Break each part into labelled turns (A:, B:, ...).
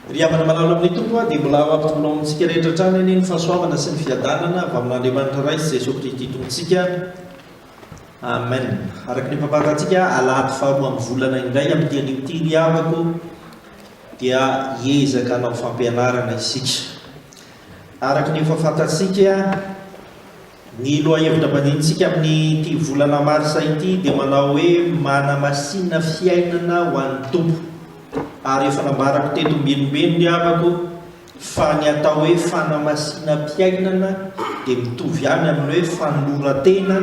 A: Ry havana malala amin'ny Tompo a, dia mbola ho ampitomboina ho amintsika rehetra hatrany anie ny fahasoavana sy ny fiadanana avy amin'Andriamanitra Ray sy Jesoa Kristy Tompontsika. Amen. Araka ny efa fantatsika, alahady faharoa amin'ny volana indray amin'ity anio ity ry havako, dia hiezaka hanao fampianarana isika. Araka ny efa fantatsika, Ny lohahevitra banjinintsika amin'ity volana marsa ity dia manao hoe Manamasina fiainana ho an'ny Tompo. Ary efa nambarako teto ombienimbeny ry havako fa ny atao hoe fanamasinam-piainana dia mitovy ihany amin'ny hoe fanoloran-tena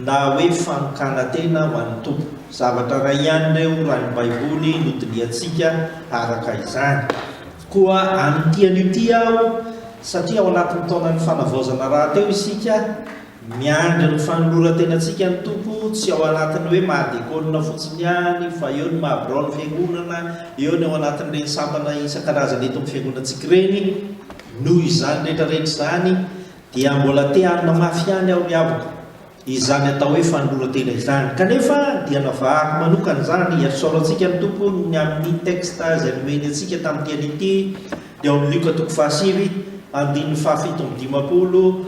A: na hoe fanokanan-tena ho an'ny Tompo. Zavatra iray ihany ireo raha ny Baiboly no dinihantsika araka izany. Koa amin'ity anio ity aho, satria ao anatin'ny taonan'ny fanavaozana rahateo isika, miandry ny fanoloran-tenantsika ny Tompo, tsy ao anatin'ny hoe maha dekônina fotsiny ihany, fa eo ny maha biraon'ny Fiangonana, eo ny ao anatin'ireny sampana isan-karazany eto amin'ny Fiangonantsika ireny, noho izany rehetra rehetra izany dia mbola te hanamafy ihany aho ry havako, Izany atao hoe fanoloran-tena izany. Kanefa dia navahako manokana izany, ary isaorantsika ny Tompo noho ny amin'ny texte izay nomeny antsika tamin'ity anio ity, dia ao amin'ny Lioka toko fahasivy, andininy fahafito amby dimampolo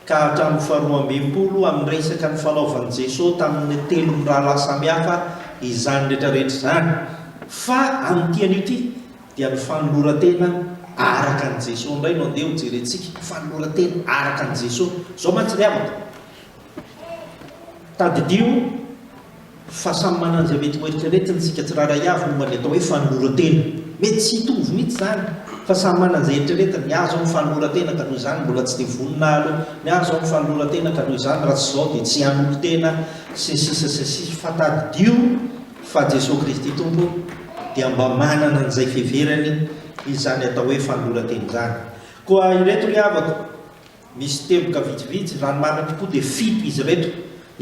A: ka hatramin'ny faharoa amby enimpolo, amin'ny resaka nifanaovan'i Jesoa tamin'ny telo mirahalahy samihafa izany rehetrarehetra izany. Fa amin'ity anio ity dia ny fanoloran-tena araka an'i Jesoa indray no andeha ho jerentsika, fanoloran-tena araka an'i Jesoa. Izao mantsy ry havako, tadidio fa samy manana izay mety ho eritreretiny isika tsirairay avy momba ny atao hoe fanoloran-tena. Mety tsy hitovy mihitsy izany, fa samy manana izay eritreretiny. Ny ahy izao ny fanoloran-tena ka noho izany mbola tsy dia vonona aho aloha. Ny ahy izao ny fanoloran-tena ka noho izany raha tsy izao dia tsy hanolo-tena, sy ny sisa sy ny sisa. Fa tadidio fa Jesoa Kristy Tompo dia mba manana an'izay fiheverany izany atao hoe fanoloran-tena izany. Koa ireto ry havako, misy teboka vitsivitsy, raha ny marina tokoa dia fito izy ireto,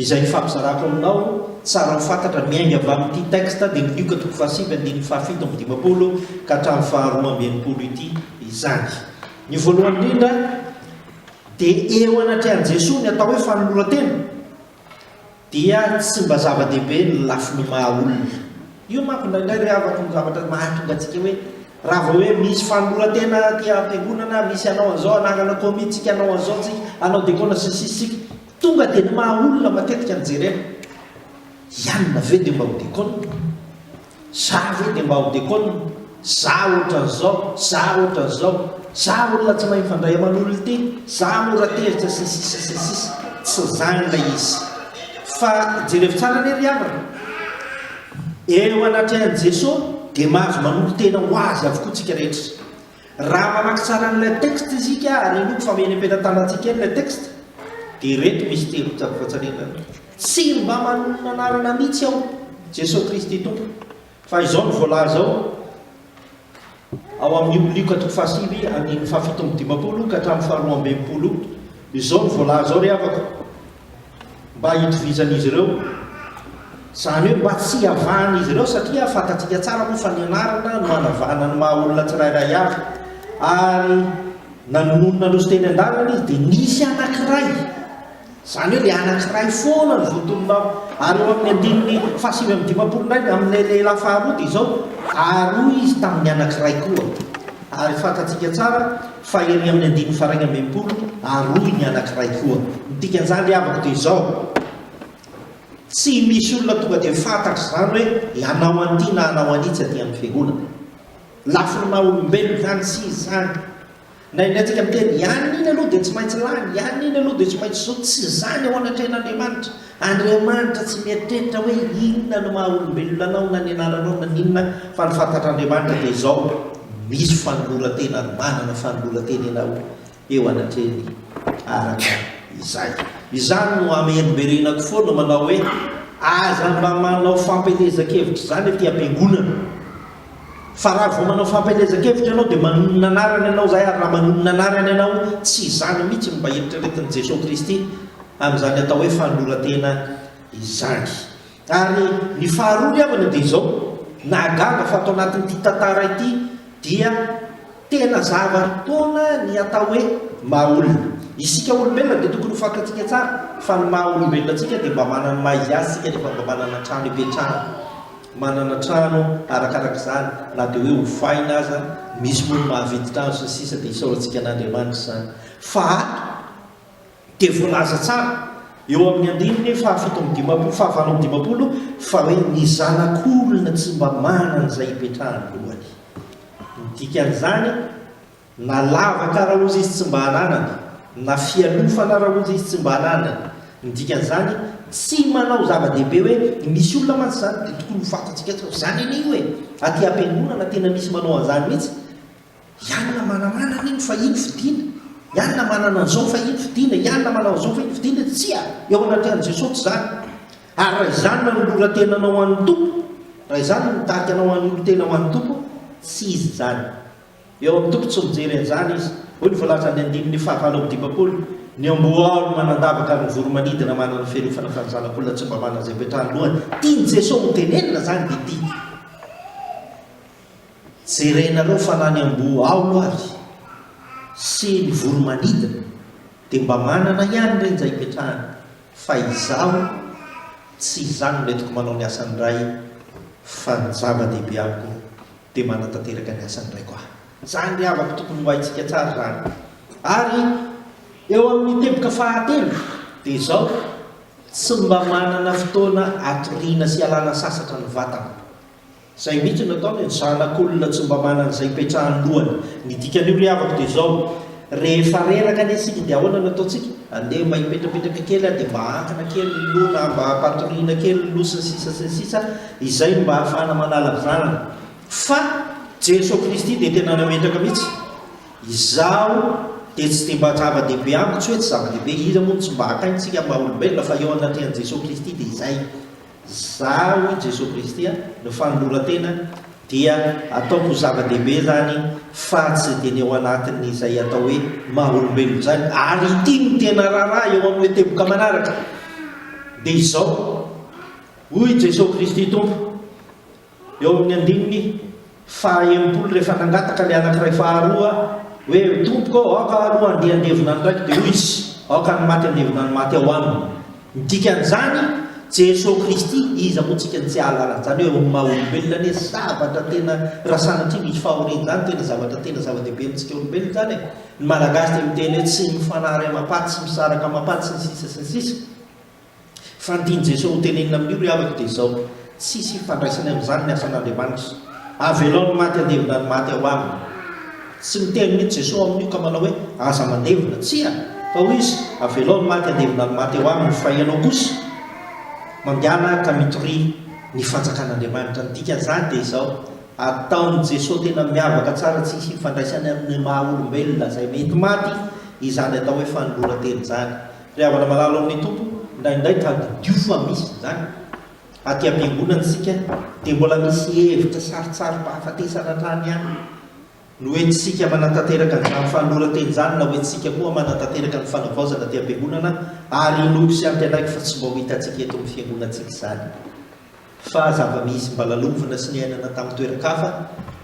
A: izay nifampizarako aminao, tsara ho fantatra, miainga avy amin'ity texte dia ny Lioka toko fahasivy andininy fahafito amby dimampolo ka hatramin'ny faharoa amby enimpolo ity izany. Ny voalohany indrindra dia eo anatrehan'i Jesoa ny atao hoe fanoloran-tena. Dia tsy mba zava-dehibe ny lafiny maha olona. Io manko indraindray ry havako no zavatra mahatonga antsika hoe raha vao hoe misy fanoloran-tena aty am-piangonana, misy hanao an'izao, hanangana komity tsika, hanao an'izao tsika, hanao dekona sy ny sisa tsika, tonga dia ny maha olona matetika no jerena. I anona ve dia mba ho dekona? Za ve dia mba ho dekona? Za ohatran'izao, za ohatran'izao, za olona tsy mahay mifandray aman'olona ity, za mora tezitra sy ny sisa sy ny sisa Tsy izany ilay izy. Fa jerevo tsara anie ry havana, eo anatrehan'i Jesoa dia mahazo manolo-tena ho Azy avokoa tsika rehetra. Raha mamaky tsara an'ilay texte isika ary inoako fa eny am-pelatanantsika eny ilay texte dia ireto misy telo tsarina. Tsy mba manonona anarana mihitsy aho, Jesoa Kristy Tompo, fa izao no voalaza ao, ao amin'io Lioka toko fahasivy andininy fahafito amby dimampolo ka hatramin'ny faharoa amby enimpolo io. Izao no voalaza ao ry havako, mba hitovizan'izy ireo, izany hoe mba tsy hiavahan'izy ireo, satria fantatsika tsara moa fa ny anarana no hanavahana ny maha olona tsirairay avy. Ary nanonona nandroso teny an-dalana izy dia nisy anankiray. Izany hoe ilay anankiray foana no voatonona ao. Ary eo amin'ny andininy faha-59 indray, amin'ilay lehilahy faharoa dia izao, Ary hoy izy tamin'ny anankiray koa. Ary fantatsika tsara fa ery amin'ny andininy faha-61, Ary hoy ny anankiray koa. Ny dikan'izany ry havako dia izao, tsy misy olona tonga dia fantatra izany hoe hanao an'ity na hanao an'itsy aty amin'ny fiangonana. Lafiny maha-olombelona izany sy izy izany. Na indray tsika miteny, i anona iny aloha dia tsy maintsy lany, i anona iny aloha dia tsy maintsy izao, tsy izany ao anatrehan'Andriamanitra. Andriamanitra tsy mieritreritra hoe inona no maha olombelona anao na ny anaranao na ny inona fa ny fantatr'Andriamanitra dia izao, misy fanoloran-tena ary manana fanoloran-tena ianao eo anatrehany araka izay. Izany no amerimberenako foana manao hoe, aza mba manao fampielezan-kevitra izany aty am-piangonana. Fa raha vao manao fampielezan-kevitra ianao dia manonona anarana ianao izay ary raha manonona anarana ianao tsy izany mihitsy no mba eritreretin'i Jesoa Kristy amin'izany atao hoe fanoloran-tena izany. Ary ny faharoa ry havana dia izao, nahagaga fa ato anatin'ity tantara ity dia tena zava-poana ny atao hoe maha olona. Isika olombelona dia tokony ho fantatsika tsara fa ny maha olombelona antsika dia mba manana ny maha izy azy isika rehefa mba manana trano ipetrahana. Manana trano arakaraka izany na dia hoe hofaina aza, misy moa ny mahavidy trano sy ny sisa dia isaorantsika an'Andriamanitra izany. Fa ato dia voalaza tsara eo amin'ny andininy fahafito amby dimampolo, fahavalo amby dimampolo fa hoe ny zanak'olona tsy mba manana izay ipetrahan'ny lohany. Ny dikan'izany, Na lavaka raozy izy tsy mba ananany, na fialofana raozy izy tsy mba ananany. Ny dikan'izany, tsy manao zava-dehibe hoe, misy olona mantsy izany dia tokony ho fantatsika tsara, izany anie io e! Aty am-piangonana tena misy manao an'izany mihitsy, i anona manamanana iny fa iny fidina, i anona manana an'izao fa iny fidina, i anona manao an'izao fa iny fidina, tsia! Eo anatrehan'i Jesosy tsy izany. Ary raha izany no anoloran-tenanao ho an'ny Tompo, raha izany no mitarika anao hanolo-tena ho an'ny Tompo, tsy izy izany. Eo amin'ny Tompo tsy mijery an'izany izy. Hoy ny voalazan'ny andininy fahavalo amby dimampolo, Ny amboahaolo manan-davaka ary ny voro-manidina manana fialofana fa ny zanak'olona tsy mba manana izay ipetrahan'ny lohany. Tian'i Jesoa ho tenenina izany dia ity, Jerenareo fa na ny amboahaolo ary sy ny voro-manidina dia mba manana ihany ireny izay ipetrahany fa izaho tsy izany no entiko manao ny asan'ny Ray fa ny zava-dehibe amiko dia manatanteraka ny asan'ny Raiko aho. Izany ry havako tokony ho haintsika tsara izany. Ary eo amin'ny teboka fahatelo dia izao, tsy mba manana fotoana atoriana sy ialana sasatra ny vatana. Izay mihitsy no ataony, ny zanak'olona tsy mba manana izay ipetrahan'ny lohany. Ny dikan'io ry havako dia izao, rehefa reraka anie isika dia ahoana no ataontsika? Andeha mba hipetrapetraka kely aho dia mba ankina kely ny loha na mba ampatoriana kely ny loha sy ny sisa sy ny sisa, izay no mba ahafahana manala vizanana. Fa Jesoa Kristy dia tena nametraka mihitsy, Izaho dia tsy dia mba zava-dehibe amiko, tsy hoe tsy zava-dehibe, iza moa no tsy mba haka aina isika maha olombelona, fa eo anatrehan'i Jesoa Kristy dia izay. Izaho, hoy Jesoa Kristy, no fanoloran-tena dia ataoko ho zava-dehibe izany fa tsy dia ny ao anatin'izay atao hoe maha olombelona izany. Ary ity no tena raharaha eo amin'ilay teboka manaraka, dia izao, hoy Jesoa Kristy Tompo, Eo amin'ny andininy faha 60 rehefa nangataka ilay anankiray faharoa hoe, Tompoko ô, aoka aho aloha handeha handevina ny raiko, dia hoy Izy, Aoka ny maty handevina ny maty ao aminy. Ny dikan'izany, Jesoa Kristy, iza moa tsika no tsy hahalala an'izany hoe eo amin'ny maha olombelona anie zavatra tena, raha sanatria misy fahoriana izany, tena zavatra tena zava-dehibe amintsika olombelona izany e. Ny Malagasy dia miteny hoe tsy mifanary amam-paty, tsy misaraka amam-paty, sy ny sisa sy ny sisa. Fa ny tian'i Jesoa ho tenenina amin'io ry havako dia izao, tsisy ifandraisany amin'izany ny asan'Andriamanitra. Avelao ny maty handevina ny maty ao aminy. Tsy miteny mihitsy Jesoa amin'io ka manao hoe, aza mandevina. Tsia! Fa hoy Izy, avelao ny maty handevina ny maty ao aminy, fa ianao kosa, mandehana ka mitoria ny fanjakan'Andriamanitra. Ny dikan'izany dia izao, ataon'i Jesoa tena miavaka tsara tsisy ifandraisany amin'ny maha olombelona izay mety maty izany atao hoe fanoloran-tena izany. Ry havana malala ao amin'ny Tompo, indraindray tadidio fa misy izany. Aty am-piangonana isika dia mbola misy hevitra sarintsarim-pahafatesana hatrany ihany. Ny ho entintsika manatanteraka an'izany fanoloran-tena izany na ho entintsika koa manatanteraka ny fanavaozana aty am-piangonana ary inoako sy antenaiko fa tsy mba ho hitantsika eto amin'ny fiangonantsika izany fa zava-misy mba lalovina sy niainana tamin'ny toeran-kafa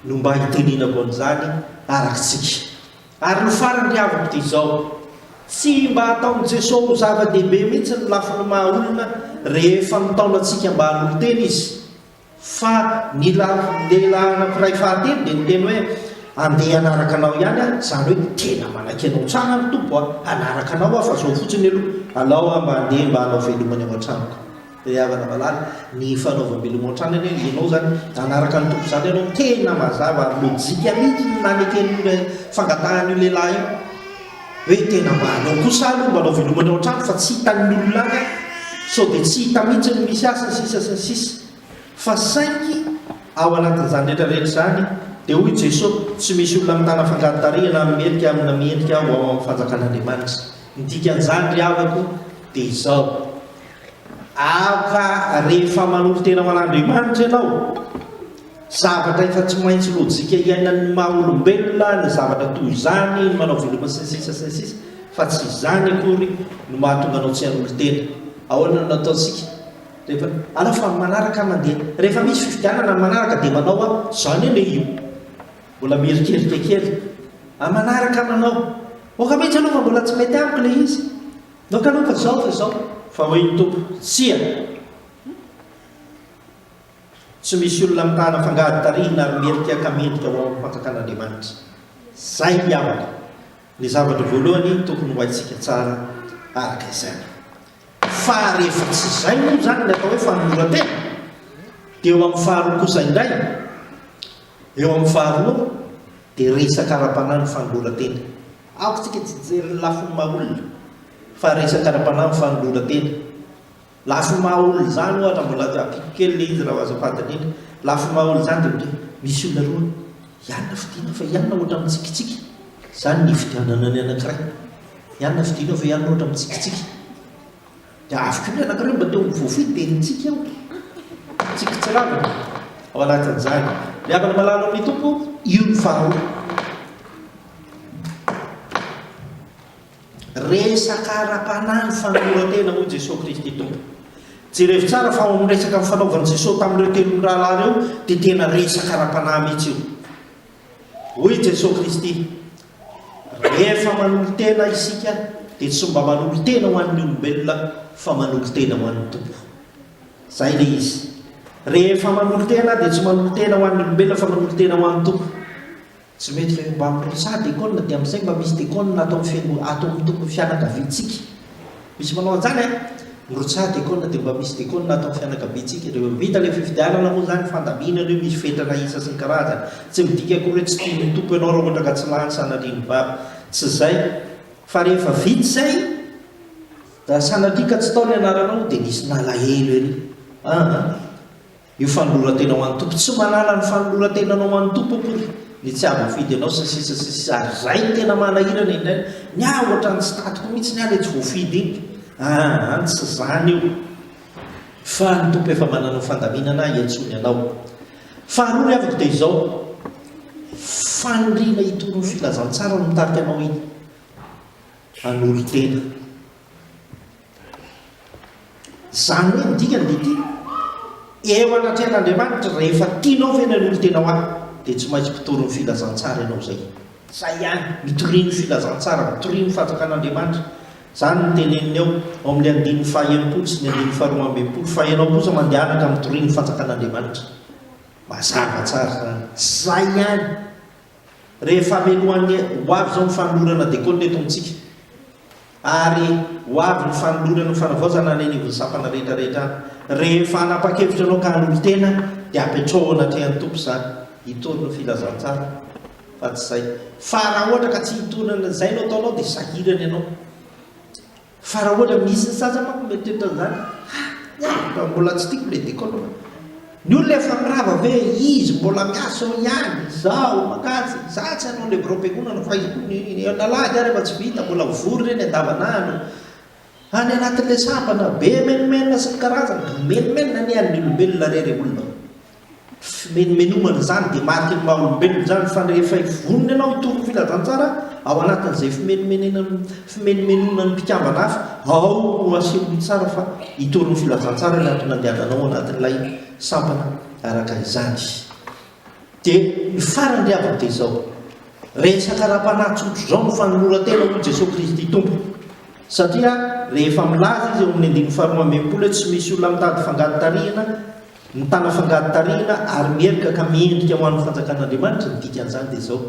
A: no mba hitenenako an'izany arak'tsika. Ary ny farany ry havako dia izao, tsy mba ataon'i Jesoa ho zava-dehibe mihitsy ny lafiny maha olona rehefa mitaona antsika mba hanolo-tena Izy, fa ny lehilahy anankiray fahatelo dia niteny hoe, andeha hanaraka anao ihany aho, izany hoe tena manaiky anao tsara ry Tompo a, hanaraka anao aho fa izao fotsiny aloha, alao aho mba handeha mba hanao veloma ny ao an-tranoko. Ry havana malala, ny fanaovam-beloma ao an-trano anie, ianao izany hanaraka ny Tompo izany ianao, tena mazava ary lojika mihitsy ny naneken'io fangatahan'io lehilahy io, hoe tena mba alao kosa aloha mba hanao veloma ny ao an-trano fa tsy hitan'ny olona any aho, sao dia tsy hita mihitsy ny misy ahy sy ny sisa sy ny sisa. Fa saingy ao anatin'izany rehetra rehetra izany dia hoy Jesoa, tsy misy olona mitana fangady tarihina amin'ny merika amina miendrika ho ao amin'ny fanjakan'Andriamanitra. Ny dikan'izany ry havako dia izao, Aoka rehefa manolo-tena ho an'Andriamanitra ianao, zavatra efa tsy maintsy lojika iainan'ny maha olombelona ny zavatra toy izany, ny manao veloma sy ny sisa sy ny sisa, fa tsy izany akory no mahatonga anao tsy hanolo-tena. Ahoana no nataontsika? Rehefa, alao fa amin'ny manaraka aho mandeha. Rehefa misy fifidianana amin'ny manaraka dia manao aho, izany anie io. Mbola mierikerika kely. Amin'ny manaraka aho manao. Aoka mihitsy aloha fa mbola tsy mety amiko ilay izy. Aoka aloha fa izao fa izao. Fa hoy ny Tompo, Tsia! Tsy misy olona mitana fangady tarihina ary merika ka mendrika ho ao amin'ny fanjakan'Andriamanitra. Izay ny havana. Ny zavatra voalohany tokony ho haintsika tsara araka izany. Fa rehefa tsy izay moa izany ny atao hoe fanoloran-tena, dia eo amin'ny faharoa kosa indray, eo amin'ny faharoa dia resaka ara-panahy ny fanoloran-tena. Aoka isika tsy hijery ny lafiny maha-olona, fa resaka ara-panahy ny fanoloran-tena. Lafiny maha-olona izany ohatra, mbola ampiako kely ilay izy raha azafady indrindra, lafiny maha-olona izany dia ohatra hoe misy olona roa, i anona fidiana fa i anona ohatra mitsikitsiky, izany ny hifidianana ny anankiray. I anona fidiana fa i anona ohatra mitsikitsiky. Dia avy koa ny anankiray mba te ho voafidy dia nitsiky aho. Tsiky tsy ravina ao anatin'izany. Ry havana malala ao amin'ny Tompo, io ny faharoa. Resaka ara-panahy ny fanoloran-tena, hoy Jesoa Kristy Tompo. Jerevo tsara fa ao amin'ny resaka nifanaovan'i Jesoa tamin'ireo telo mirahalahy ireo dia tena resaka ara-panahy mihitsy io. Hoy Jesoa Kristy, Rehefa manolo-tena isika dia tsy mba manolo-tena ho an'ny olombelona fa manolo-tena ho an'ny Tompo. Izay ilay izy. Rehefa manolo-tena dia tsy manolo-tena ho an'ny olombelona fa manolo-tena ho an'ny Tompo. Tsy mety ve mba mirotsà dekôna dia amin'izay mba misy dekôna ato amin'ny fiango ato amin'ny tompon'ny fianakaviantsika. Misy manao an'izany an! Mirotsà dekôna dia mba misy dekôna ato amin'ny fianakaviantsika. Rehefa vita ilay fifidianana moa izany, fandaminana io, misy fetrana isa sy ny karazany. Tsy midika akory hoe tsy tian'ny Tompo ianao raha ohatra ka tsy lany sanatria ny vava. Tsy izay. Fa rehefa vita izay, raha sanatria ka tsy tao ny anaranao dia nisy nalahelo ery. Aa. Io fanoloran-tena ho an'ny Tompo, tsy manala ny fanoloran-tenanao ho an'ny Tompo akory ny tsy hahavoafidy anao sy ny sisa sy ny sisa ary izay no tena manahirana indray, ny ahy ohatran'ny tsy tadiko mihitsy ny ahy ilay tsy voafidy iny, aa tsy izany io fa ny Tompo efa manana fandaminana hiantsoany anao. Faharoa ry havako dia izao, faniriana hitory ny filazantsara no mitarika anao hanolo-tena. Izany hoe ny dikany dia ity, eo anatrehan'Andriamanitra, rehefa tianao ve ny hanolo-tena ho Ahy, dia tsy maintsy mpitory ny filazantsara ianao izay. Izay ihany, mitoria ny filazantsara, mitoria ny fanjakan'Andriamanitra. Izany no teneniny ao, ao amin'ny andininy faha-enimpolo sy ny andininy faharoa-amby-enimpolo, fa ianao kosa mandehana ka mitoria ny fanjakan'Andriamanitra. Mazava tsara izany. Izay ihany. Rehefa hamelohan'ny ho avy izao ny fanolorana dekôna eto amintsika, ary ho avy ny fanolorana ny fanavaozana any anivon'ny sampana rehetra rehetra any. Rehefa hanapa-kevitra ianao ka hanolo-tena dia apetraho ao anatrehan'ny Tompo izany, hitory ny filazantsara fa tsy izay. Fa raha ohatra ka tsy hitory an'izay no ataonao dia sahirana ianao. Fa raha ohatra misy ny sasany manko mieritreritra an'izany, ha, ny ahy mba mbola tsy tiako ilay dekôna fa ny olona efa mirava ve izy mbola miasa ao ihany, izaho makatsy, za tsy hanao ilay biraom-piangonana fa izy koa ny alahady ary efa tsy vita, mbola vory ireny andavanandro any anatin'ilay sampana, be menomenona sy ny karazany, menomenona anie an'ny olombelona re ry olona ô. Fimenomenomana izany dia mariky ny maha olombelona izany fa rehefa vonona ianao hitory ny filazantsara ao anatin'izay fimenomenonan'ny mpikambana hafa, ao no asehony tsara fa hitory ny filazantsara ny antony nandehananao ao anatin'ilay sampana araka izany. Dia ny farany ry havana dia izao, resaka ara-panahy tsotr'izao ny fanoloran-tena hoy Jesoa Kristy Tompo. Satria rehefa milaza izy eo amin'ny andininy faharoa ambienimpolo hoe tsy misy olona mitady fangady tarihina, Mitana fangady tarihina ary miherika ka miendrika ho an'ny fanjakan'Andriamanitra, ny dikan'izany dia izao,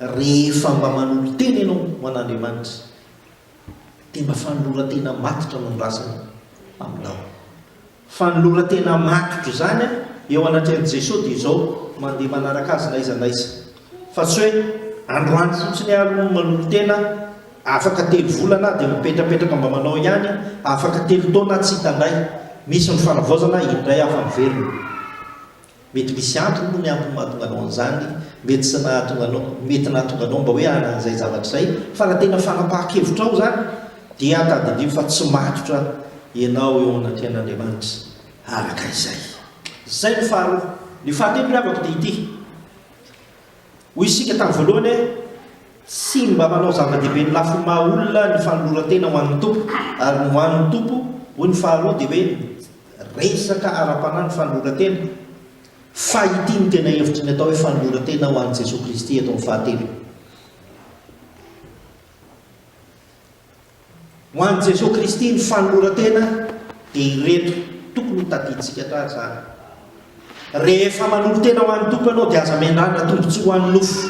A: rehefa mba manolo-tena ianao ho an'Andriamanitra, dia mba fanoloran-tena matotra no andrasany aminao. Fanoloran-tena matotra izany eo anatrehan'i Jesoa dia izao, mandeha manaraka Azy n'aiza n'aiza. Fa tsy hoe androany fotsiny aho aloha no manolo-tena, afaka telo volana aho dia mipetrapetraka mba manao ihany, afaka telo taona aho tsy hita indray, misy ny fanavaozana indray aho fa miverina. Mety misy antony moa ny antony mahatonga anao an'izany, mety tsy nahatonga anao, mety nahatonga anao mba hoe hanana an'izay zavatra izay, fa raha tena fanapahan-kevitrao izany dia tadidio fa tsy matotra ianao eo anatrehan'Andriamanitra araka izay. Izay no faharoa. Ny fahatelo ry havako dia ity. Hoy isika tamin'ny voalohany hoe, Tsy mba manao zava-dehibe ny lafiny maha olona ny fanoloran-tena ho an'ny Tompo, ary ny ho an'ny Tompo, hoy ny faharoa, dia hoe resaka ara-panahy ny fanoloran-tena, fa ity no tena hevitry ny atao hoe fanoloran-tena ho an'i Jesoa Kristy eto amin'ny fahatelo. Ho an'i Jesoa Kristy ny fanoloran-tena dia ireto, tokony ho tadidintsika tsara izany. Rehefa manolo-tena ho an'ny Tompo ianao dia aza miandrandra tombontsoa ho an'ny nofo.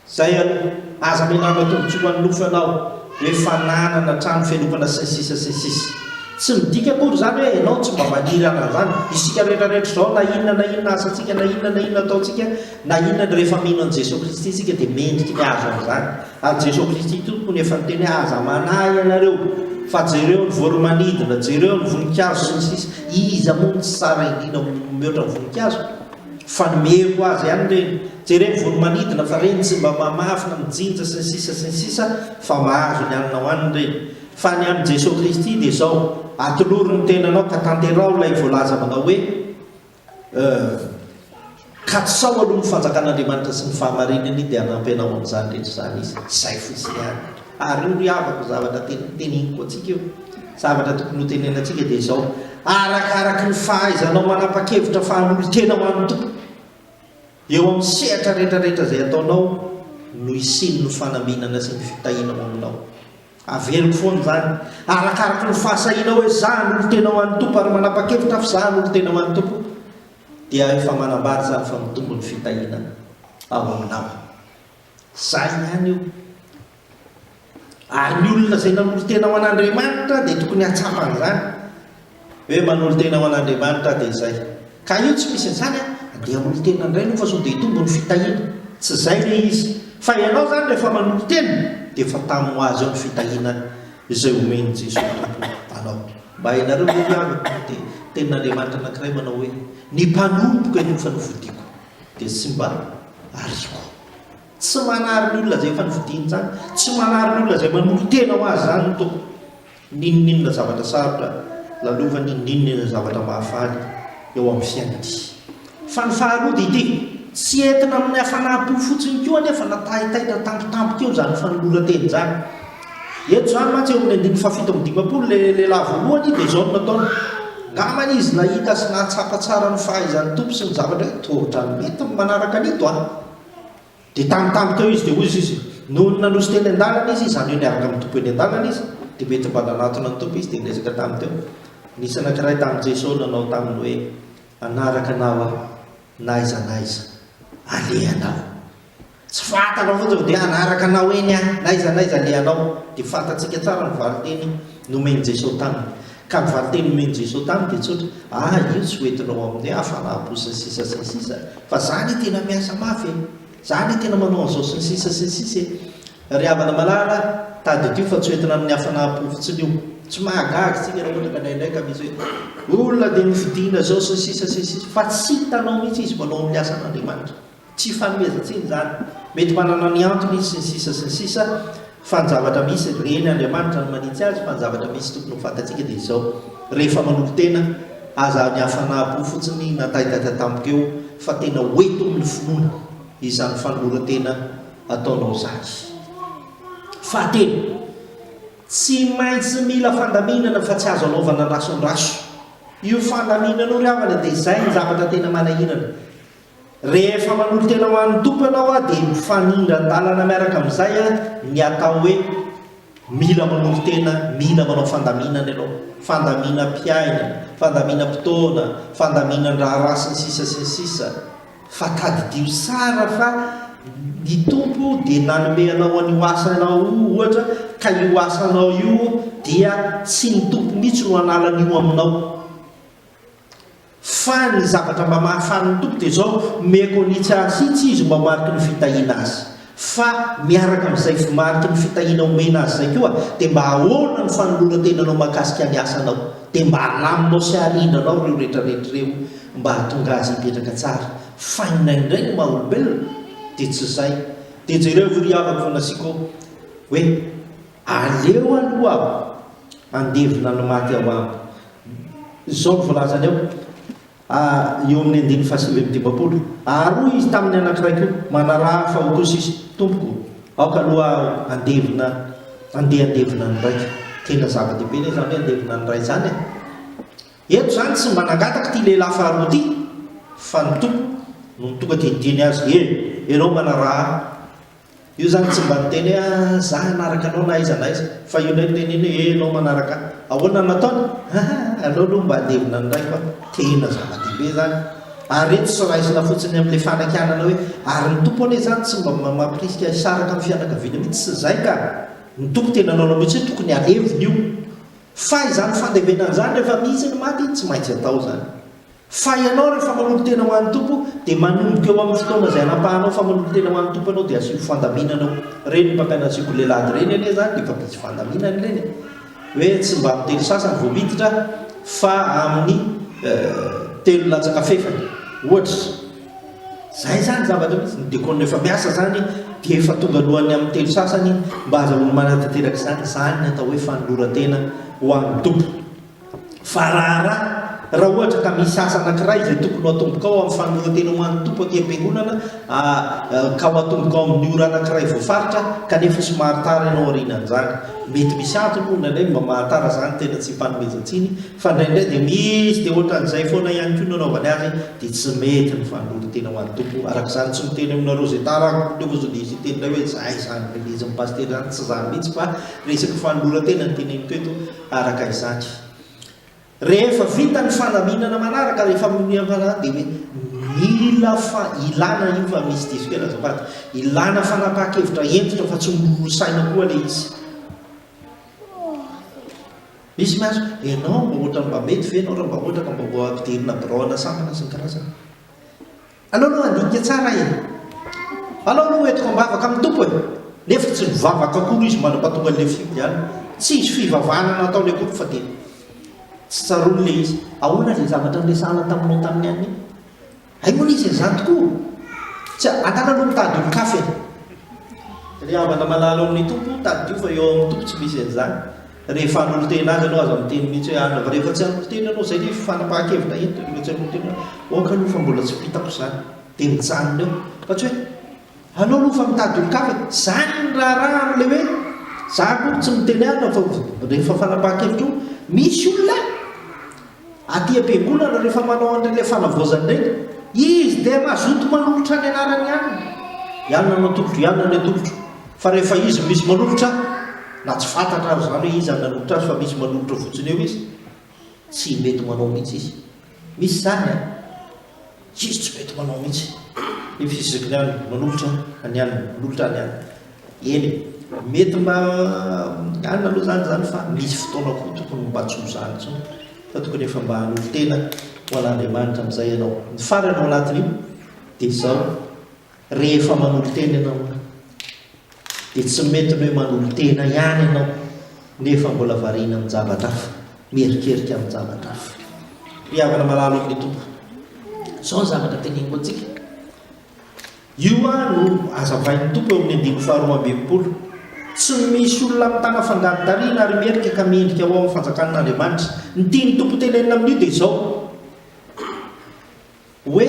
A: Izay aloha. Aza miandrandra tombontsoa ho an'ny nofo ianao, hoe fananana, trano fialofana sy ny sisa sy ny sisa. Tsy midika akory izany hoe ianao tsy mba maniry hanana izany. Isika rehetra rehetra izao na inona na inona asantsika na inona na inona ataontsika na inona ny rehefa mino an'i Jesoa Kristy isika dia mendriky ny hahazo an'izany. Ary Jesoa Kristy Tompo no efa niteny hoe aza manahy ianareo fa jereo ny voro-manidina, jereo ny voninkazo sy ny sisa Iza moa no tsy tsara indrindra mihoatra ny voninkazo? Fa nomeko azy ihany ireny. Jereo ny voro-manidina fa ireny tsy mba mamafy na mijinja sy ny sisa sy ny sisa fa mahazo ny hanina hohaniny ireny. Fa ny amin'i Jesoa Kristy dia izao, atolory ny tenanao ka tanteraho ilay voalaza manao hoe, Katsaho aloha ny fanjakan'Andriamanitra sy ny fahamarinany dia hanampy anao amin'izany rehetra izany Izy. Izay fotsiny ihany. Ary io ry havako zavatra teneniko antsika io. Zavatra tokony ho tenenantsika dia izao, arakaraky ny fahaizanao manapa-kevitra fa hanolo-tena ho an'ny Tompo, eo amin'ny sehatra rehetra rehetra izay ataonao no hisian'ny fanambinana sy ny fitahiana ao aminao. Averiko foana izany. Arakaraky ny fahasahianao hoe za hanolo-tena ho an'ny Tompo ary manapa-kevitra aho fa za hanolo-tena ho an'ny Tompo, dia efa manambara izany fa mitombo ny fitahiana ao aminao. Zay ihany io. Ary ny olona izay nanolo-tena ho an'Andriamanitra dia tokony hahatsapa an'izany. Hoe manolo-tena ho an'Andriamanitra dia izay. Ka io tsy misy an'izany an! Andeha hanolo-tena indray aloha fa sao dia hitombo ny fitahiana. Tsy izay ilay izy. Fa ianao izany rehefa manolo-tena dia efa tamy ho azy eo ny fitahiana izay omen'i Jesoa Tompo anao. Mba hainareo ve ry havako dia tenin'Andriamanitra anankiray manao hoe, Ny mpanompoko efa nofidiko dia tsy mba ariako. Tsy manary ny olona izay efa nofidiny izany. Tsy manary ny olona izay manolo-tena ho azy izany ny Tompo. N'inon'inona zavatra sarotra lalovany, n'inon'inona zavatra mahafaly eo amin'ny fiainany. Fa ny faharoa dia ity, tsy entina amin'ny hafanam-po fotsiny koa anefa na taitaitra tampotampoka eo izany fanoloran-tena izany. Eto izany mantsy eo amin'ny andininy faha-57 ilay lehilahy voalohany dia izao no nataony, Angambany izy nahita sy nahatsapa tsara ny fahaizan'ny Tompo sy ny zavatra hoe toa ohatran'ny mety ny manaraka an'ito an! Dia tambitamby teo izy, dia hoy izy, nony nanosy teny an-dalana izy, izany hoe niaraka amin'ny Tompo eny an-dalana izy, dia mety mba nanatona ny Tompo izy, dia niresaka taminy teo. Nisy anankiray tamin'i Jeso nanao taminy hoe, Hanaraka Anao aho, na aiza na aiza alehanao. Tsy fantanao fotsiny fa dia hanaraka Anao eny aho, na aiza na aiza alehanao. Dia fantatsika tsara ny valin-teny nomen'i Jeso taminy. Ka ny valin-teny nomen'i Jeso taminy dia tsotra, Ah, io tsy ho entinao amin'ny hoe hafanam-po sy ny sisa sy ny sisa, fa za anie tena miasa mafy e! Za anie tena manao an'izao sy ny sisa sy ny sisa e! Ry havana malala, tadidio fa tsy ho entina amin'ny hafanam-po fotsiny io. Tsy mahagaga isika raha ohatra ka indraindray ka misy hoe olona dia nofidina izao sy ny sisa sy ny sisa, fa tsy hitanao mihitsy izy manao ny asan'Andriamanitra. Tsy ifanomezan-tsiny izany. Mety manana ny antony izy sy ny sisa sy ny sisa fa ny zavatra misy, reny Andriamanitra no manitsy azy fa ny zavatra misy tokony ho fantatsika dia izao, rehefa manolo-tena, aza ny hafanam-po fotsiny na taitaita tampoka eo fa tena ho eto amin'ny finoana izany fanoloran-tena ataonao izany. Fahatelo, tsy maintsy mila fandaminana fa tsy azo anaovana andraso andraso. Io fandaminana io ry havana dia izay ny zavatra tena manahirana. Rehefa manolo-tena ho an'ny Tompo ianao dia mifanindran-dalana miaraka amin'izay ny atao hoe mila manolo-tena, mila manao fandaminana ianao, fandaminam-piainana, fandaminam-potoana, fandaminan-draharaha sy ny sisa sy ny sisa Fa tadidio tsara fa ny Tompo dia nanome anao an'io asanao io ohatra ka io asanao io dia tsy ny Tompo mihitsy no hanala an'io aminao. Fa ny zavatra mba mahafaly ny Tompo dia izao, omeko an'itsy azy itsy izy mba mariky ny fitahiana azy. Fa miaraka amin'izay mariky ny fitahiana omena azy izay koa, dia mba ahoana ny fanoloran-tenanao mahakasika ny asanao? Dia mba alaminao sy arindranao ireo rehetrarehetra ireo mba hahatonga azy hipetraka tsara. Fa indraindray ny maha olombelona dia tsy izay. Dia jereo ry havako fa nasiako hoe aleo aloha aho handevina ny maty ao amiko. Izao no voalazany ao, a eo amin'ny andininy faha-59, Ary hoy izy tamin'ny anankiray koa, Manaraha fa ho kosa izy, Tompoko, aoka aloha aho handevina, handeha handevina ny raiko. Tena zava-dehibe anie izany hoe handevina ny ray izany e! Eto izany tsy mba nangataka ity lehilahy faharoa ity, fa ny Tompo no tonga dia niteny azy, E, ianao manaraha ahy. Io zany tsy mba niteny hoe ah za hanaraka anao na aiza na aiza fa io indray niteneny hoe eh enao manaraka ahy. Ahoana no nataony? Haa aleo aloha mba handevina ny raiko aho. Tena zava-dehibe zany. Ary ireto tsy raisina fotsiny amin'ilay fanakianana hoe ary ny Tompo anie izany tsy mba mampirisika hisaraka amin'ny fianakaviana mihitsy, tsy izay ka! Ny Tompo tena nanao mihitsy hoe tokony halevina io. Fa izany fandevenana izany rehefa misy ny maty tsy maintsy atao izany. Fa ianao rehefa manolo-tena ho an'ny Tompo dia manomboka eo amin'ny fotoana izay anapahanao fa manolo-tena ho an'ny Tompo ianao dia asio fandaminana eo. Ireny mpampianatra sekoly alahady ireny anie izany dia efa misy fandaminana ireny e. Hoe tsy mba amin'ny telo sasany vao miditra fa amin'ny telo latsaka fefany ohatra. Izay izany zavatra mihitsy. Ny diakona efa miasa izany dia efa tonga alohan'ny amin'ny telo sasany mba azahoany manatanteraka izany. Izany ny atao hoe fanoloran-tena ho an'ny Tompo. Fa raharaha, raha ohatra ka misy asa anankiray izay tokony ho atombokao amin'ny fanoloran-tena ho an'ny Tompo aty am-piangonana, ka ho atombokao amin'ny ora anankiray voafaritra, kanefa somary tara ianao aorianan'izany. Mety misy antony moa indraindray mba mahatara izany, tena tsy ifanomezan-tsiny, fa indraindray dia misy dia ohatran'izay foana ihany koa no anaovany azy, dia tsy mety ny fanoloran-tena ho an'ny Tompo. Araka izany, tsy miteny aminareo izay tara aho, nefa sao dia hisy hiteny indray hoe izay izany release-n'ny pasitera izany, tsy izany mihitsy fa resaka fanoloran-tena no teneniko eto. Araka izany, rehefa vita ny fandaminana manaraka, rehefa mihamana dia hoe mila fa ilana io fa misy diso kely azafady, ilana fanapahan-kevitra hentitra fa tsy miroro saina koa ilay izy. Misy miantso, ianao mba ohatran'ny mba mety ve ianao raha mba ohatra ka mba ho ampidirina birao ana sampana sy ny karazany. Aleo aloha handinika tsara e! Aleo aloha ho entiko am-bavaka amin'ny Tompo e! Nefa tsy nivavaka akory izy mandra-pahatonga an'ilay fifidianana. Tsy hisy fivavahana nataony akory fa dia tsy tsaroany ilay izy. Ahoana izay zavatra niresahana taminao tamin'ny alina iny? Hay moa nisy an'izany tokoa? Tsy adala aloha mitady olon-kafa e! Ry havana malala ao amin'ny Tompo, tadidio fa eo amin'ny Tompo tsy misy an'izany. Rehefa hanolo-tena azy ianao aza miteny mihitsy hoe anona fa rehefa tsy hanolo-tena ianao izay ilay fanapahan-kevitra ento rehefa tsy hanolo-tena ok aloha fa mbola tsy vitako izany dia mijanona eo fa tsy hoe aleo aloha fa mitady olon-kafa e! Izany ny raharaha amin'ilay hoe za akory tsy miteny anona fa rehefa fanapahan-kevitra io misy olona Aty am-piangonana rehefa manao an'ireny ilay fanavaozana ireny, izy dia mazoto manolotra ny anarany ihany. Ianona no atolotro, ianona no atolotro. Fa rehefa izy misy manolotra, na tsy fantatra ary izany hoe iza no nanolotra azy fa misy manolotra fotsiny eo izy, tsy mety manao mihitsy izy. Misy izany an! Izy tsy mety manao mihitsy. Ny fiziky ny anona, manolotra ny anona, manolotra ny anona. Eny e, mety mba anona aloha izany izany fa misy fotoana koa tokony mba tsy ho izany intsony fa tokony efa mba hanolo-tena ho an'Andriamanitra amin'izay ianao. Ny farany ao anatin'io dia izao, rehefa manolo-tena ianao dia tsy mety ny hoe manolo-tena ihany ianao nefa mbola variana amin-javatra hafa, mierikerika amin-javatra hafa. Ry havana malala ao amin'ny Tompo, izao ny zavatra teneniko antsika. Io no hazavain'ny Tompo eo amin'ny andininy faharoa ambin'ny folo. Tsy misy olona mitana fangady tarihina ary miherika ka mendrika ho ao amin'ny fanjakan'Andriamanitra. Ny tian'ny Tompo tenenina amin'io dia izao, hoe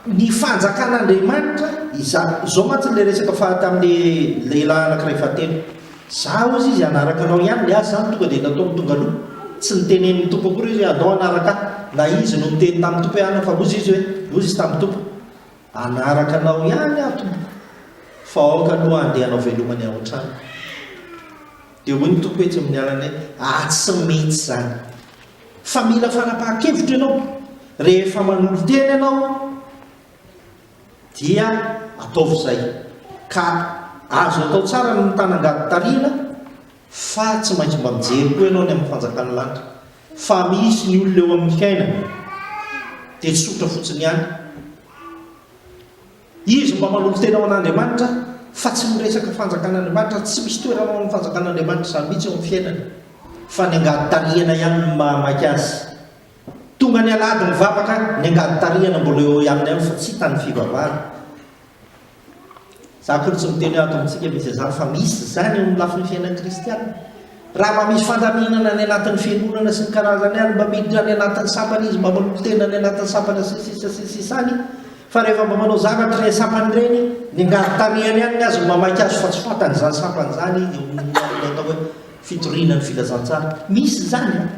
A: ny fanjakan'Andriamanitra, iza, izao mantsy ilay resaka faha tamin'ilay lehilahy anankiray fahatelo. Za hozy izy hanaraka anao ihany, ny azy izany tonga dia nataony tonga aloha. Tsy nitenenin'ny Tompo akory izy hoe andao hanaraka ahy, na izy no niteny tamin'ny Tompo hoe anona fa hozy izy hoe, hozy izy tamin'ny Tompo, hanaraka anao ihany aho Tompoko, fa aoka aloha handeha hanao veloma ny ao an-tranoko. Dia hoy ny Tompo etsy amin'ny alany hoe, ah tsy mety izany. Fa mila fanapahan-kevitra ianao. Rehefa manolo-tena ianao dia ataovy izay. Ka azo atao tsara ny mitana angady tarihina fa tsy maintsy mba mijery koa ianao ny amin'ny fanjakan'ny lanitra. Fa misy ny olona eo amin'ny fiainana dia tsotra fotsiny ihany. Izy mba manolo-tena ho an'Andriamanitra fa tsy miresaka fanjakan'Andriamanitra, tsy misy toerana ho an'ny fanjakan'Andriamanitra izany mihitsy eo amin'ny fiainany fa ny angady tarihana ihany no mahamaika azy. Tonga ny alahady mivavaka, ny angady tarihana mbola eo aminy ihany fa tsy hita ny fivavahana. Za akory tsy miteny hoe ato amintsika misy an'izany fa misy izany eo amin'ny lafiny fiainan'ny kristiana. Raha mba misy fandaminana any anatin'ny fiangonana sy ny karazany any, mba miditra any anatin'ny sampana izy, mba manolo-tena any anatin'ny sampana sy ny sisa sy ny sisa any, fa rehefa mba manao zavatra ireny sampana ireny, ny angady tarihany ihany ny azy no mamaky azy fa tsy fantany izany sampana izany eo amin'ny atao hoe fitoriana ny filazantsara. Misy izany an!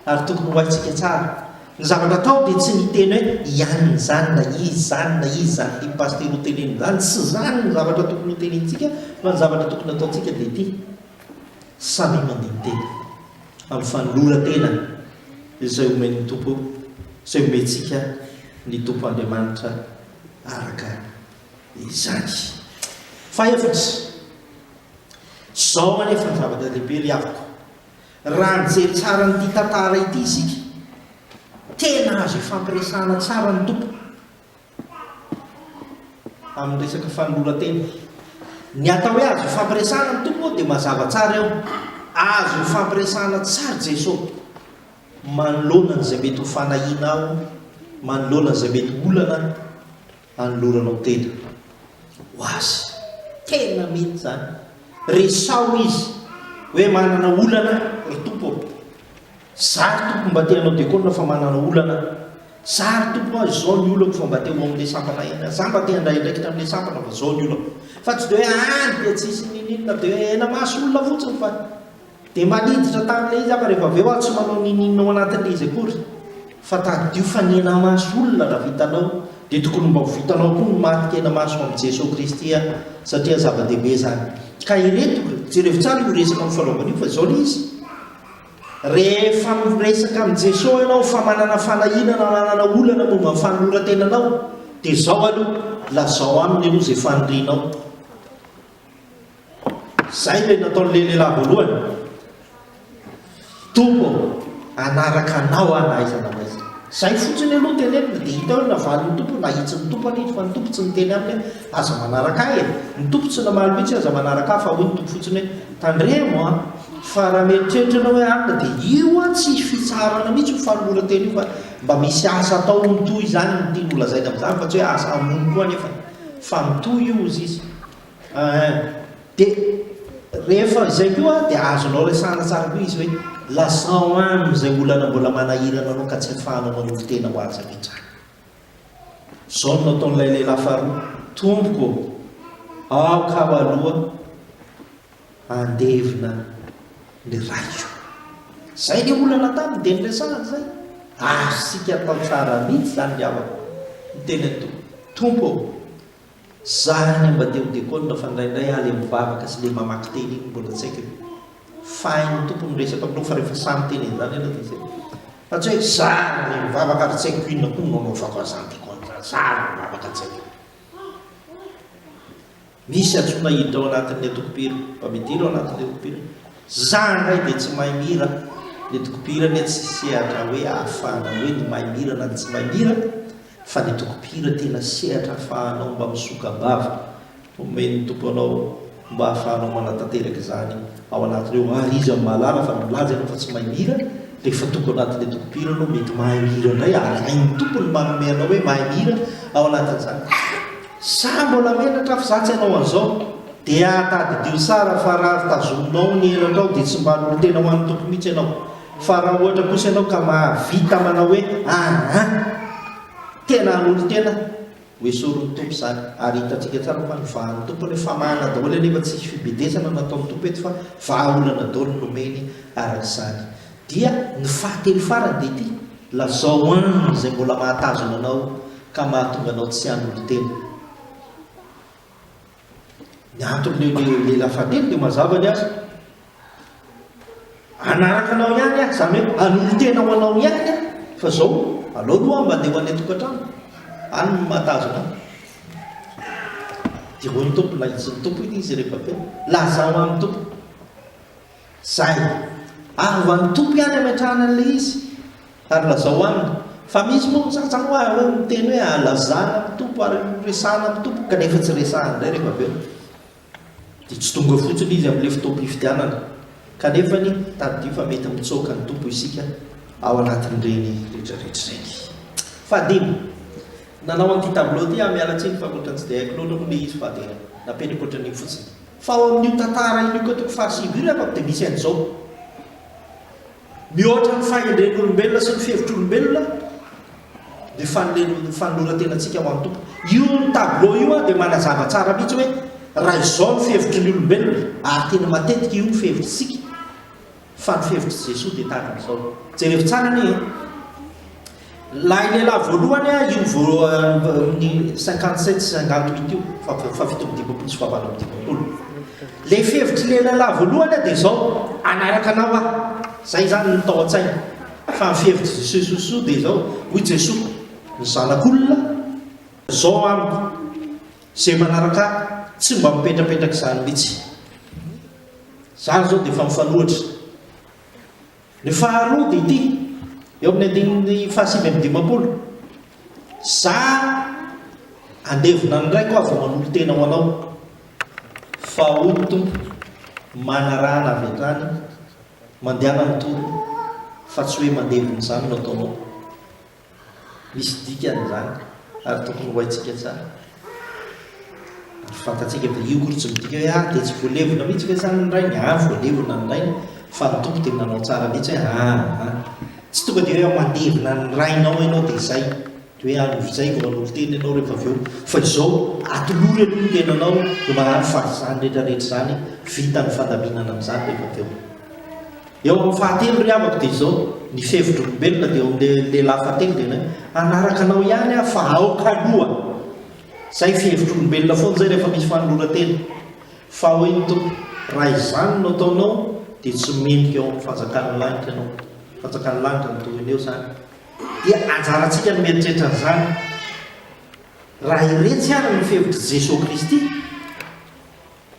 A: Ary tokony ho haintsika tsara. Ny zavatra atao dia tsy ny hiteny hoe i anona izany na izy izany na izy izany tian'i Pasitera ho tenenina izany, tsy izany ny zavatra tokony ho tenenintsika fa ny zavatra tokony hataontsika dia ity, samia mandini-tena amin'ny fanoloran-tena izay omen'ny Tompo, izay omentsika. ny Tompo Andriamanitra araka izany. Fahefatra, izao anefa ny zavatra lehibe ry havako, raha mijery tsara an'ity tantara ity isika, tena azo ifampiresahana tsara ny Tompo amin'ny resaka fanoloran-tena. Ny atao hoe azo ifampiresahana ny Tompo dia mazava tsara eo, azo ifampiresahana tsara Jesoa. Manoloana an'izay mety ho fanahianao, manoloana an'izay mety ho olana anoloranao tena ho Azy. Tena mety izany. Resaho Izy hoe manana olana aho ry Tompo ô. Za ry Tompo mba te hanao dekona fa manana olana aho. Za ry Tompo a, izao ny olako fa mba te ho amin'ilay sampana ihany aho. Za mba te handray andraikitra amin'ilay sampana fa izao ny olako. Fa tsy dia hoe any dia tsisy n'inon'inona dia hoe hena-maso olona fotsiny fa. Dia mba niditra tamin'ilay izy aho fa rehefa avy eo aho tsy manao n'inon'inona ao anatin'ilay izy akory. Fa tadidio fa ny hena-maso olona raha vitanao dia tokony mba ho vitanao koa ny maty hena-maso amin'i Jesoa Kristy satria zava-dehibe izany. Ka ireto, jerevo tsara io resaka nifanaovana io fa izao ilay izy. Rehefa miresaka amin'i Jesoa ianao fa manana fanahiana na manana olana momba ny fanoloran-tenanao dia izao aloha, lazao aminy aloha izay fanirianao. Izay ilay nataon'ilay lehilahy voalohany. Tompo ô, hanaraka Anao aho na aiza na aiza. Izay fotsiny aloha tenenina, dia hita eo ny navalin'ny Tompo, nahitsin'ny Tompo anie izy, fa ny Tompo tsy niteny aminy hoe, aza manaraka ahy e. Ny Tompo tsy namaly mihitsy hoe aza manaraka ahy, fa hoy ny Tompo fotsiny hoe, tandremo an, fa raha mieritreritra ianao hoe alina, dia io an tsy fitsaharana mihitsy io fanoloran-tena io, fa mba misy asa atao mitohy izany no tiany holazaina amin'izany, fa tsy hoe asa hamono koa anefa, fa mitohy io hozy izy. Eeh. Dia rehefa izay koa dia azonao resahana tsara koa izy hoe lazao aminy izay olana mbola manahirana anao ka tsy afahanao manolo-tena ho azy avy hatrany. Izao no nataon'ilay lehilahy faharoa, Tompoko ô, aoka aho aloha handevina ny raiko. Izay ilay olana taminy dia niresahany izay. Azontsika atao tsara mihitsy izany ry havako. Niteny ny Tompo, Tompo ô, Za anie mba te ho dekôna fa indraindray aho le mivavaka sy le mamaky teny iny mbola tsy haiko e. Fa hain'ny Tompo miresaka aminao fa rehefa sahy miteny an'izany ianao dia izay. Fa tsy hoe za ary le mivavaka ary tsy haiko inona koa no nanaovako an'izany dekôna izany, za ary mivavaka tsy haiko. Misy antsoina hiditra ao anatin'ny antoko-mpihira, mba midira ao anatin'ny antoko-mpihira. Za indray dia tsy mahay mihira, ny antoko-mpihira anie tsy sehatra hoe ahafahana hoe ny mahay mihira na ny tsy mahay mihira, Fa ny toko mpihira tena sehatra afahanao mba misoka-bava, omen'ny Tompo anao mba ahafahanao manatanteraka izany ao anatin'ireo ary Izy no mahalala fa na milaza ianao fa tsy mahay mihira, rehefa tonga ao anatin'ilay toko mpihira ianao mety mahay mihira indray ary hain'ny Tompo ny manome anao hoe mahay mihira ao anatin'izany. Za mbola menatra fa za tsy hanao an'izao. Dia tadidio tsara fa raha tazominao ny elatrao dia tsy mba hanolo-tena ho an'ny Tompo mihitsy ianao. Fa raha ohatra kosa ianao ka mahavita manao hoe aa, tena hanolo-tena, ho esorin'ny Tompo izany. Ary hitantsika tsara fa ny vahan'ny Tompo anie famahana daholo anefa tsisy fibedesana nataon'ny Tompo eto fa vahaolana daholo no nomeny araka izany. Dia ny fahatelo farany dia ity, lazao aminy izay mbola mahatazona anao ka mahatonga anao tsy hanolo-tena. Ny anton'ilay lehilahy fahatelo dia mazava ny azy. Hanaraka anao ihany aho, izany hoe hanolo-tena ho anao ihany aho, fa izao, aleo aloha aho mba handeha ho any an-tokantrano, any no mahatazona ahy. Dia hoy ny Tompo, nahitsin'ny Tompo ity izy rehefa avy eo, lazao amin'ny Tompo. Zay. Ary ho an'ny Tompo ihany ametrahana an'ilay izy. Ary lazao aminy. Fa misy moa ny sasany hoa hoe miteny hoe alazana amin'ny Tompo ary resahana amin'ny Tompo kanefa tsy resahana indray rehefa avy eo. Dia tsy tonga fotsiny izy amin'ilay fotoam-pifidianana. Kanefany tadidio fa mety mitsoaka ny Tompo isika ao anatin'ireny rehetrarehetra ireny. Fahadimy, nanao an'ity tableau ity aho miala tsiny fa ohatran'ny tsy dia haiko loatra moa ilay izy fa dia napetrako ohatran'iny fotsiny. Fa ao amin'io tantara io Lioka toko fahasivy io ry havako dia misy an'izao. Mihoatra ny fahendren'olombelona sy ny fihevitr'olombelona ny fanoloran-tenantsika ho an'ny Tompo. Io tableau io dia manazava tsara mihitsy hoe raha izao ny fihevitry ny olombelona, ary tena matetika io ny fihevitr'isika, fa ny fihevitr'i Jesoa dia tahaka an'izao. Jerevo tsara anie e! Ilay lehilahy voalohany io vao amin'ny 57 sy 58 io, faha 57 sy faha 58. Ilay fihevitr'ilay lehilahy voalohany dia izao, hanaraka anao aho. Izay izany no tao an-tsainy. Fa ny fihevitr'i Jesoa dia izao, hoy Jesoa. Ny Zanak'olona, izao amiko, izay manaraka ahy, tsy mba mipetrapetraka izany mihitsy. Izany izao dia efa mifanohitra. Ny faharoa dia ity, eo amin'ny andininy faha-59, Za andevona ny raiko aho vao manolo-tena ho anao, fa hoy ny Tompo, manarahana avy hatrany, mandehana mitory, fa tsy hoe mandevona izany no ataonao. Misy dikany izany ary tokony ho haintsika tsara. Ary fantatsika fa io akory tsy midika hoe ah dia tsy voalevina mihitsy ve izany ny rainy? Ah voalevina ny rainy fa ny Tompo dia nanao tsara mihitsy hoe ah ah. Tsy tonga dia hoe mandevina ny rainao ianao dia izay. Dia hoe any izay vao hanolo-tena ianao rehefa avy eo. Fa izao atolory aloha ny tenanao dia mba fa izany rehetra rehetra izany vita ny fandaminana amin'izany rehefa avy eo. Eo amin'ny fahatelo ry havako dia izao, ny fihevitr'olombelona dia eo amin'ilay lehilahy fahatelo dia ny hoe, hanaraka anao ihany aho fa aoka aloha. Izay fihevitr'olombelona foana izay rehefa misy fanoloran-tena. Fa hoy ny Tompo, raha izany no ataonao dia tsy mendrika eo amin'ny fanjakan'ny lanitra ianao. Fanjakan'ny lanitra no tohiny eo izany. Dia anjarantsika ny mieritreritra an'izany. Raha iretsy ary ny fihevitr'i Jesoa Kristy,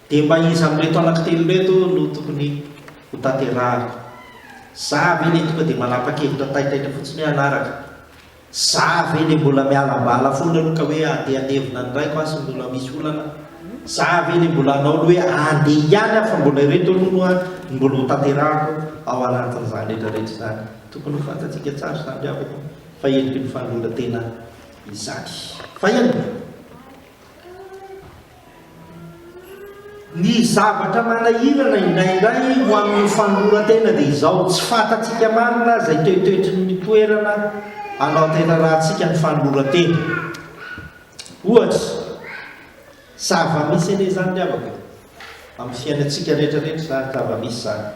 A: Dia mba iza amin'ireto anankitelo ireto no tokony ho tanterahako? Za ve le tonga dia manapa-kevitra taitaitra fotsiny hoe hanaraka? Za ve le mbola miala bala foana aloha ka hoe andeha handevina ny raiko aho sy mbola misy olana? Za ve le mbola hanao aloha hoe andeha ihany aho fa mbola ireto aloha no mbola ho tanterahako ao anatin'izany rehetra rehetra izany? Tokony ho fantatsika tsara izany ry havako fa endriky ny fanoloran-tena izany. Fahenina. Ny zavatra manahirana indraindray ho amin'ny fanoloran-tena dia izao, tsy fantatsika marina izay toetoetry ny toerana anaterarahantsika ny fanoloran-tena. Ohatra, zava-misy anie izany ry havako e! Amin'ny fiainantsika rehetra rehetra izany zava-misy izany.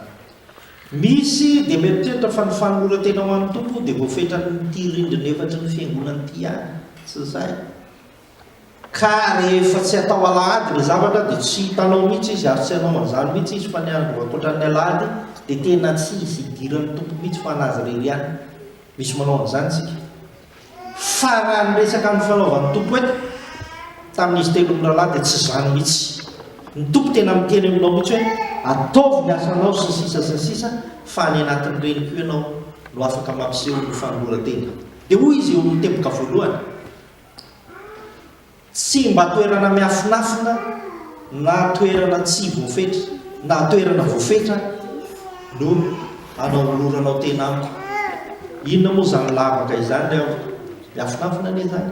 A: Misy dia mieritreritra fa ny fanoloran-tena ho an'ny Tompo dia voafetran'ity rindrina efatry ny fiangonana ity ihany. Tsy izay. Ka rehefa tsy atao alahady ilay zavatra dia tsy hitanao mihitsy izy ary tsy hanao an'izany mihitsy izy fa ny andro ankoatran'ny alahady dia tena tsy hisy hidiran'ny Tompo mihitsy fa an'azy irery ihany. Misy manao an'izany isika. Fa raha ny resaka nifanaovan'ny Tompo eto tamin'izy telo mirahalahy dia tsy izany mihitsy. Ny Tompo tena miteny aminao mihitsy hoe ataovy ny asanao sy ny sisa sy ny sisa fa any anatin'ireny koa ianao no afaka mampiseho ny fanoloran-tena. Dia hoy izy eo amin'ny teboka voalohany. Tsy mba toerana miafinafina na toerana tsy voafetra na toerana voafetra no anaoloranao tena amiko. Inona moa izany lavaka izany ry havana? Miafinafina anie izany.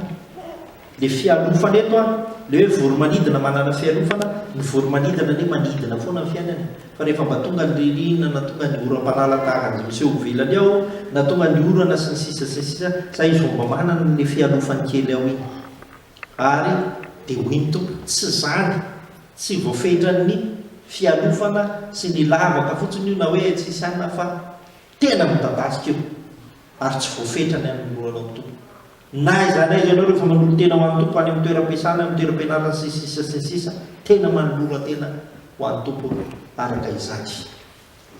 A: Ilay fialofana eto an, ilay hoe voro-manidina manana fialofana, ny voro-manidina anie manidina foana ny fiainany. Fa rehefa mba tonga ny ririnina na tonga ny oram-panala tahaka an'izay miseho ivelany ao, na tonga ny orana sy ny sisa sy ny sisa, zay izy vao mba manana an'ilay fialofany kely ao iny. Ary dia hoy ny Tompo, tsy izany, tsy voafetran'ny fialofana sy ny lavaka fotsiny io na hoe tsisy anona fa tena midadasika io, ary tsy voafetra ny hanoloranao ny Tompo. Na aiza na aiza ianao rehefa manolo-tena ho an'ny Tompo any amin'ny toeram-piasana, amin'ny toeram-pianarana, sy ny sisa sy ny sisa, tena manolora tena ho an'ny Tompo araka izany.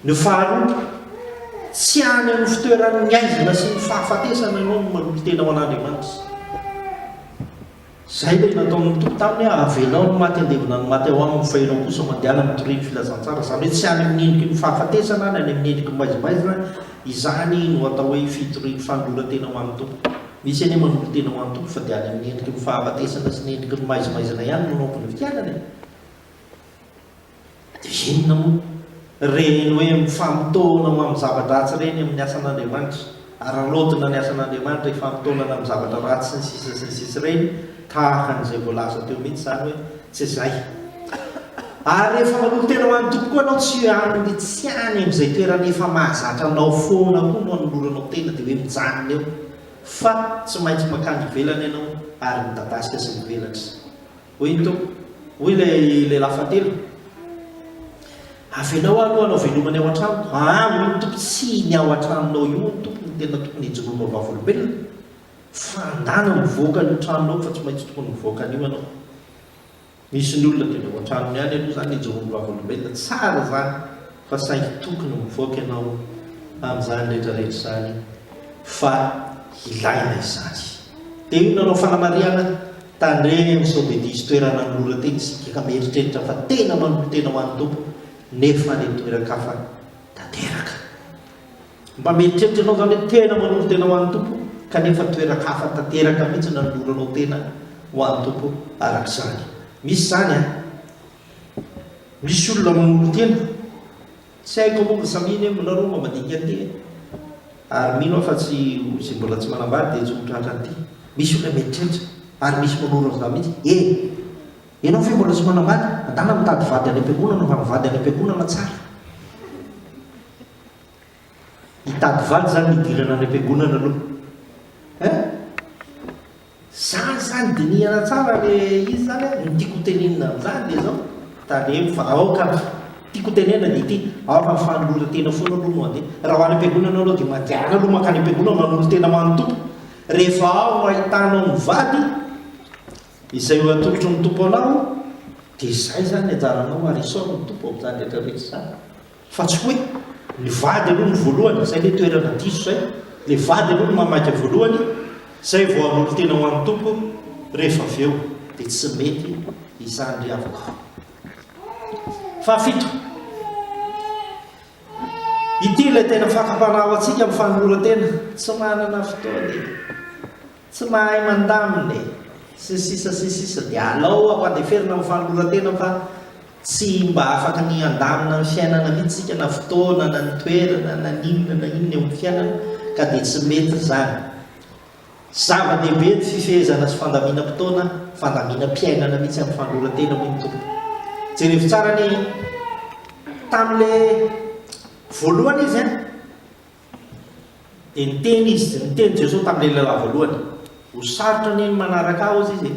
A: Ny faharoa, tsy any amin'ny fitoeran'ny haizina sy ny fahafatesana ianao no manolo-tena ho an'Andriamanitra. Izay ilay nataon'ny Tompo taminy hoe, Avelao ny maty handevina ny maty ao aminy, fa ianao kosa mandehana mitoria ny filazantsara. Izany hoe tsy any amin'ny endriky ny fahafatesana na any amin'ny endriky ny maizimaizina, izany no atao hoe fitorian'ny fanoloran-tena ho an'ny Tompo. Misy anie manolo-tena ho an'ny Tompo fa dia any amin'ny endriky ny fahafatesana sy ny endriky ny maizimaizina ihany no anaovany ny fiainana e! Dia inona moa ireny hoe mifamotoana ho amin'ny zava-dratsy ireny amin'ny asan'Andriamanitra, araraotina ny asan'Andriamanitra hifamotoanana amin'ny zavatra ratsy sy ny sisa sy ny sisa ireny, tahaka an'izay voalaza teo mihitsy izany hoe tsy izay. Ary rehefa manolo-tena ho an'ny Tompo koa ianao tsy any tsy any amin'izay toerana efa mahazatra anao foana koa no anoloranao tena dia hoe mijanona eo fa tsy maintsy mankany ivelany ianao ary midadasika sy mivelatra. Hoy ny Tompo, hoy ilay lehilahy fahatelo, Avelao aho aloha hanao veloma ny ao an-tranoko. Aa, hoy ny Tompo, tsy ny ao an-tranonao io hoy ny Tompo no tena tokony hijoroanao vavolombelona, fa andana mivoaka an'io tranonao fa tsy maintsy tokony mivoaka an'io ianao. Misy ny olona dia ny ao an-tranony ihany aloha izany hijoroany vavolombelona, tsara izany fa saingy tokony mivoaka ianao amin'izany rehetra rehetra izany fa ilaina izany. Dia io nanao fanamarihana, tandremo sao dia diso toerana anoloran-tena isika ka mieritreritra fa tena manolo-tena ho an'ny Tompo nefa any an-toeran-kafa tanteraka. Mba mieritreritra ianao izany hoe tena manolo-tena ho an'ny Tompo kanefa toeran-kafa tanteraka mihitsy no anoloranao tena ho an'ny Tompo araka izany. Misy izany an! Misy olona manolo-tena. Tsy haiko moa fa samia anie nareo mba mandinika an'ity e! Ary mino aho fa tsy izay mbola tsy manambady dia tsy ho tratra an'ity. Misy olona mieritreritra ary misy manoro an'izany mihitsy e! Ianao ve mbola tsy manambady? Andana mitady vady any am-piangonana fa ny vady any am-piangonana tsara. Hitady vady izany ny hidirana any am-piangonana aloha. Hein? Zany zany dinihana tsara le izy zany a, ny tiako ho tenenina amin'izany dia zao, tandremo fa aoka ny tiako ho tenenina dia ity, aoka ny fanoloran-tena foana aloha no handeha, raha ho any am-piangonana aloha dia mandehana aloha mankany am-piangonana manolo-tena ho an'ny Tompo, rehefa ao no ahitanao ny vady izay ho atolotry ny Tompo anao dia izay zany ny anjaranao ary isaory ny Tompo amin'izany rehetra rehetra izany. Fa tsy hoe ny vady aloha no voalohany, zay le toerana diso zay, le vady aloha no mamaika voalohany, zay vao hanolo-tena ho an'ny Tompo rehefa avy eo, dia tsy mety izany ry havako. Fahafito, ity ilay tena fakam-panahy ho antsika amin'ny fanoloran-tena, tsy manana fotoana e, tsy mahay mandamina e, sy ny sisa sy ny sisa, dia alao ampandeferina amin'ny fanoloran-tena fa Tsy mba afaka ny handamina ny fiainana mihitsy isika na fotoana na ny toerana na ny inona na inona eo amin'ny fiainana ka dia tsy mety izany. Zava-dehibe ny fifehezana sy fandaminam-potoana, fandaminam-piainana mihitsy amin'ny fanoloran-tena hoy ny Tompo. Jerevo tsara anie tamin'ilay voalohany izy an! Dia niteny izy, niteny Jesoa tamin'ilay lehilahy voalohany, Ho sarotra anie ny manaraka ahy, hozy izy e!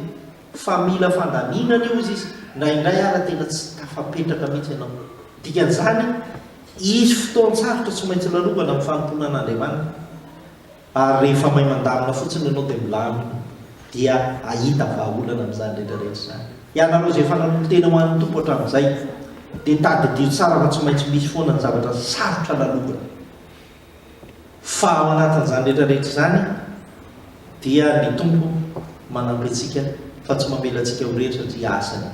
A: Fa mila fandaminana io, hozy izy, indraindray ara tena tsy tafapetraka mihitsy ianao. Dikan'izany, hisy fotoan-tsarotra tsy maintsy lalovana amin'ny fanompoana an'Andriamanitra. Ary rehefa mahay mandamina fotsiny ianao dia milamina, dia hahita vahaolana amin'izany rehetra rehetra izany. Ianareo izay efa nanolo-tena ho an'ny Tompo hatramin'izay, dia tadidio tsara fa tsy maintsy misy foana ny zavatra sarotra lalovana. Fa ao anatin'izany rehetra rehetra izany dia ny Tompo manampy antsika fa tsy mamela antsika ho irery satria asany.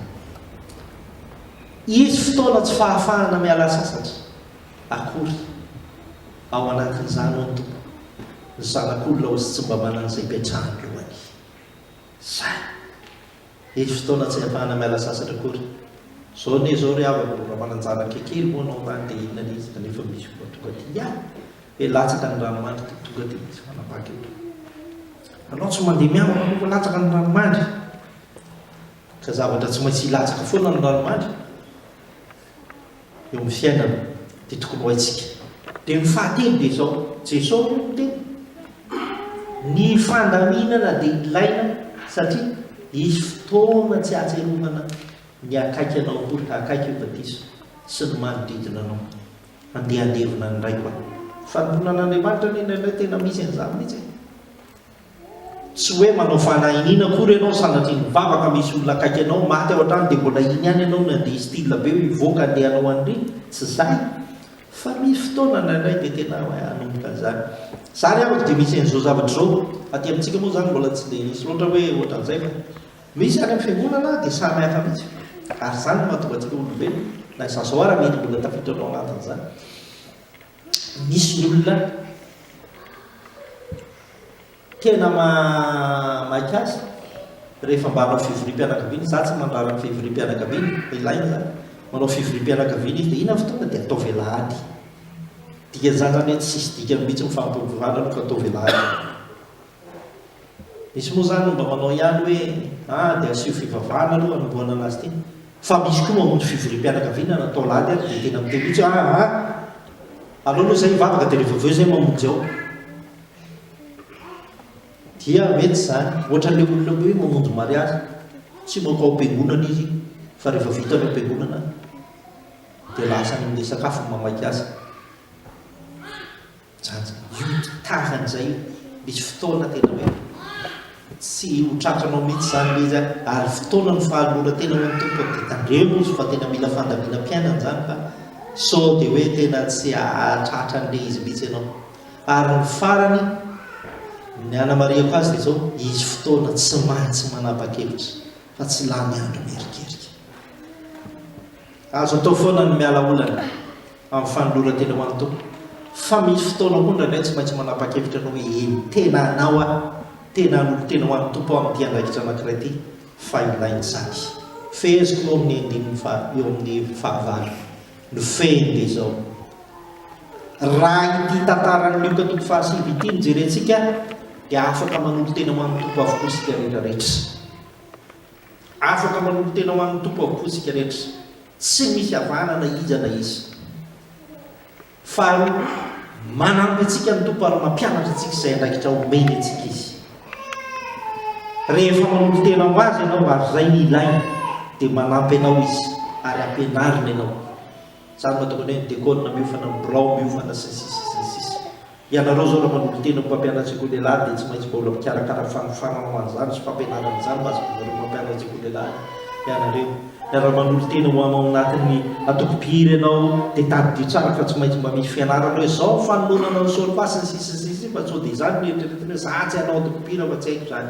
A: Hisy fotoana tsy fahafahana miala sasatra akory ao anatin'izany hoy ny Tompo. Ny Zanak'olona hozy tsy mba manana izay ipetrahan'ny lohany. Zay. Hisy fotoana tsy ahafahana miala sasatra akory. Zao anie zao ry havako, raha manan-janaka kely moa anao zany dia inona le izy kanefa misy olona tonga aty ihany hoe latsaka ny ranomandry dia tonga dia misy manapaka-kevitra. Anao tsy mandeha miangona aloha fa latsaka ny ranomandry. Ka zavatra tsy maintsy hilatsaka foana ny ranomandry. eo amin'ny fiainana dia tokony ho haintsika. Dia ny fahatelo dia izao, Jesoa no niteny, ny fandaminana dia ilaina satria hisy fotoana tsy hahatsiarovana ny akaiky anao akory, akaiky io batisa sy ny manodidina anao. Andeha handevina ny raiko aho. Fanompoana an'Andriamanitra anie indraindray tena misy an'izany mihitsy e. Tsy hoe manao fanahy iniana akory ianao sanatria mivavaka misy olona akaiky anao maty ao an-trano dia mbola iny ihany ianao no handeha style be hoe hivoaka handeha hanao an'ireny, tsy zay fa misy fotoana indraindray dia tena hoe hanomboka an'izany. Za ry havako dia misy an'izao zavatra izao, aty amintsika moa izany mbola tsy dia nisy loatra hoe ohatran'izay fa misy any amin'ny fiangonana dia samy hafa mihitsy ary izany no mahatonga antsika olombelona na izaho izao ara mety mbola tafiditra ao anatin'izany. Misy ny olona tena maika azy rehefa mba hanao fivoriam-pianakaviana, izaho tsy mandrara ny fivoriam-pianakaviana, fa ilaina izany, manao fivoriam-pianakaviana izy dia inona ny fotoana dia ataovy alahady. Dikan'izany izany hoe tsisy dikany mihitsy ny fanompoam-pivavahana aloha fa ataovy alahady. Misy moa izany no mba manao ihany hoe ah dia asio fivavahana aloha hanombohana anazy ity. Fa misy koa mamonjy fivoriam-pianakaviana natao alahady ary dia tena miteny mihitsy hoe ah ah aleo aloha izay hivavaka dia rehefa avy eo izay mamonjy ao. Dia mety izany. Ohatran'ilay olona hoe mamonjy mariazy. Tsy mankao am-piangonana izy fa rehefa vita ny ao am-piangonana dia lasa any amin'ilay sakafo no mamaky azy. Zany io tahaka an'izay io, misy fotoana tena hoe tsy ho tratranao mihitsy izany ilay izy ary fotoana ny fahalora-tena ho an'ny Tompo dia tandremo ozy fa tena mila fandaminam-piainana izany fa sao dia hoe tena tsy hahatratra an'ilay izy mihitsy ianao. Ary ny farany, Ny hanamarihako azy dia izao, hisy fotoana tsy maintsy manapa-kevitra fa tsy lany andro mierikerika. Azo atao foana ny miala olana amin'ny fanoloran-tena ho an'ny Tompo, fa misy fotoana koa indraindray tsy maintsy manapa-kevitra ianao hoe eny, tena hanao aho, tena hanolo-tena ho an'ny Tompo aho amin'ity andraikitra anankiray ity, fa ilaina izany. Feheziko eo amin'ny andininy faha, eo amin'ny fahavalo. Ny fehiny dia izao, Raha ity tantaran'i Lioka toko fahasivy ity no jerentsika, dia afaka manolo-tena ho an'ny Tompo avokoa isika rehetra rehetra. Afaka manolo-tena ho an'ny Tompo avokoa isika rehetra. Tsy misy havana na iza na iza. Faharoa, manampy antsika ny Tompo ary mampianatra antsika izay andraikitra omeny antsika Izy. Rehefa manolo-tena ho Azy ianao ary izay ny ilaina, dia manampy anao Izy ary ampianariny ianao. Izany no ataoko ny hoe ny dekôna miofana, ny birao miofana, sy ny sisa sy ny sisa. Ianareo izao raha manolo-tena ho mpampianatra sekoly alahady dia tsy maintsy mbola mikarakara fanofanana ho an'izany sy fampianarana izany mba hahazoanareo mpampianatra sekoly alahady ianareo. Raha manolo-tena ho ao anatin'ny antoko mpihira ianao dia tadidio tsara fa tsy maintsy mba misy fianarana hoe izao ny fanononana ny solfa sy ny sisa sy ny sisa fa sao dia izany no eritreretina hoe za tsy hanao antoko mpihira fa tsy haiko izany.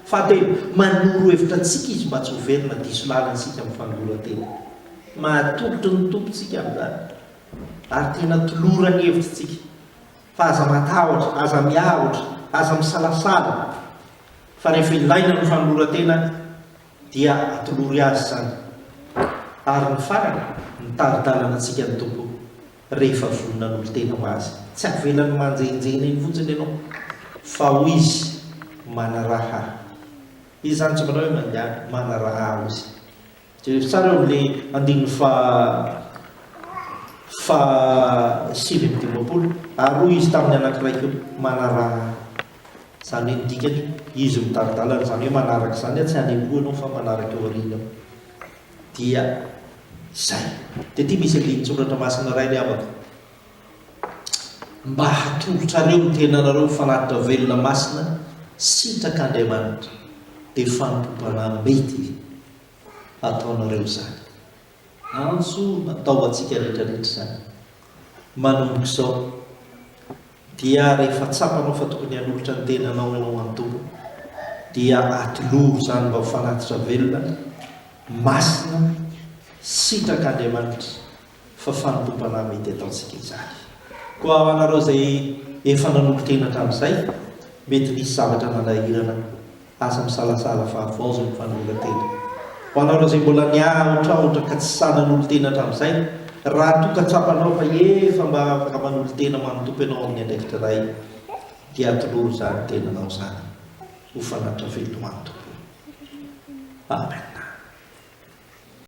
A: Fahatelo, manoro hevitra antsika izy mba tsy ho very na diso lalana isika amin'ny fanoloran-tena. Mahatolotry ny Tompo isika amin'izany. Ary tena tolorany hevitra isika fa aza matahotra, aza miahotra, aza misalasala fa rehefa ilaina ny fanoloran-tena dia atolory azy izany. Ary ny farany, mitari-dalana antsika ny Tompo rehefa vonona hanolo-tena ho Azy. Tsy avelany manjenjena eny fotsiny ianao fa hoy Izy, manaraha Ahy. Izy izany tsy manao hoe mandehana, manaraha Ahy hoy Izy. Jereo tsara eo amin'ilay andininy faha faha 59, Ary hoy izy tamin'ny anankiray koa, Manaraha ahy. Izany hoe ny dikany, izy mitari-dalana, izany hoe manaraka izany, tsy any aloha ianao fa manaraka eo aoriana eo. Dia izay. Dia ity misy andinin-tsoratra masina iray ry havako. Mba hatolotrareo ny tenanareo ho fanatitra velona masina sitrak'Andriamanitra, dia fanompoam-panahy mety. ataonareo izany. Antso natao ho antsika rehetra rehetra izany. Manomboka izao, dia rehefa tsapanao fa tokony hanolotra ny tenanao ianao ho an'ny Tompo, dia atolory izany mba ho fanatitra velona, masina, sitrak'Andriamanitra, fa fanompoam-panahy mety ataontsika izany. Koa ho anareo izay efa nanolo-tena hatramin'izay, mety nisy zavatra nanahirana Aza misalasala fa havaozy ny fanoloran-tena. Ho anareo izay mbola niahotrahotra ka tsy sahy nanolo-tena hatramin'izay, raha toa ka tsapanao fa efa mba afaka manolo-tena ho an'ny Tompo ianao amin'ny andraikitra iray, dia atolory izany tenanao izany ho fanatitra velona ho an'ny Tompo. Amen.